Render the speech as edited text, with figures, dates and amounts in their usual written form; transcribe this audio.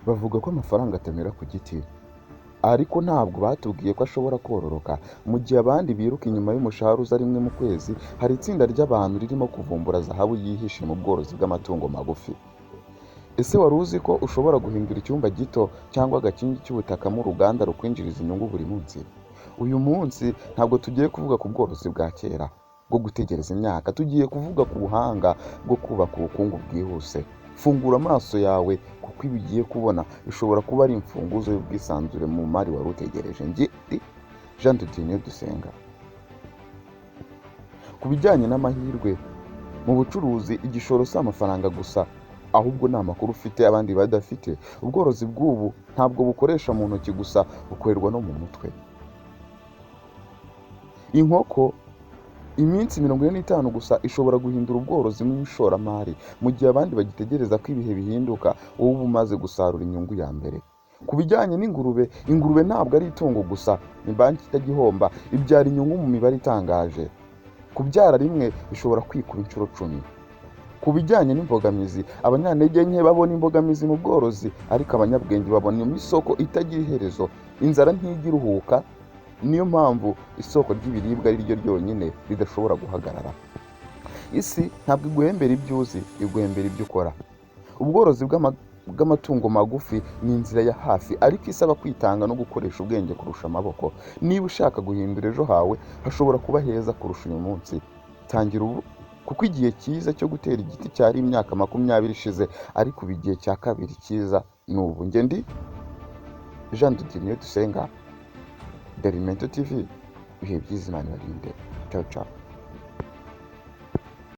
Bavuga ko amafaranga atamera ku giti, ariko ntabwo batubwiye ko ashobora kororoka. Mu gihe abandi biruka inyuma y'umushahara uza rimwe mu kwezi, hari itsinda ry'abantu ririmo kuvumbura zahabu yihishe mu bworozi bw'amatungo magufi. Ese wari uzi ko ushobora guhindura icyumba gito cyangwa agakingi cy'ubutaka mu ruganda rukwinjiriza inyungu buri munsi? Uyu munsi ntabwo tugiye kuvuga ku bworozi bwa kera bwo gutegereza imyaka, tugiye kuvuga ku buhanga bwo kubaka ubukungu bwihuse. Fungura amaso yawe, kuko ibi ugiye kubona bishobora kuba ari imfunguzo y'ubwisanzure mu mari wari utegereje. Njye ndi Jean de Dieu Dusenga. Ku bijyanye n'amahirwe mu bucuruzi, igishoro si amafaranga gusa, ahubwo ni amakuru ufite abandi badafite. Ubworozi bw'ubu ntabwo bukoresha mu ntoki gusa, bukorerwa no mu mutwe. Inkoko iminsi 45 gusa ishobora guhindura ubworozi mu ishoramari. Mu gihe abandi bagitegereza ko ibihe bihinduka, wowe uba umaze gusarura inyungu ya mbere. Ku bijyanye n'ingurube, ingurube ntabwo ari itungo gusa, ni banki itajya ihomba. Ibyara inyungu mu mibare itangaje. Kubyara rimwe bishobora kwikuba inshuro 10. Ku bijyanye n'imbogamizi, abanyantege nke babona imbogamizi mu bworozi, ariko abanyabwenge babona isoko itagira iherezo. Inzara ntijya iruhuka, niyo mpamvu isoko ry'ibiribwa ari ryo ryonyine ridashobora guhagarara. Isi ntabwo iguhembera ibyo uzi, iguhembera ibyo ukora. Ubworozi bw'amatungo magufi ni inzira ya hafi, ariko isaba kwitanga no gukoresha ubwenge kurusha amaboko. Niba ushaka guhindura ejo hawe hashobora kuba heza kurusha uyu munsi, tangira ubu, kuko igihe cyiza cyo gutera igiti cyari imyaka 20 ishize, ariko ubu igihe cya kabiri cyiza ni ubu. Njye ndi Jean de Dieu Dusenga, Derimento TV. Ibihe byiza, Imana ibarinde. Ciao ciao.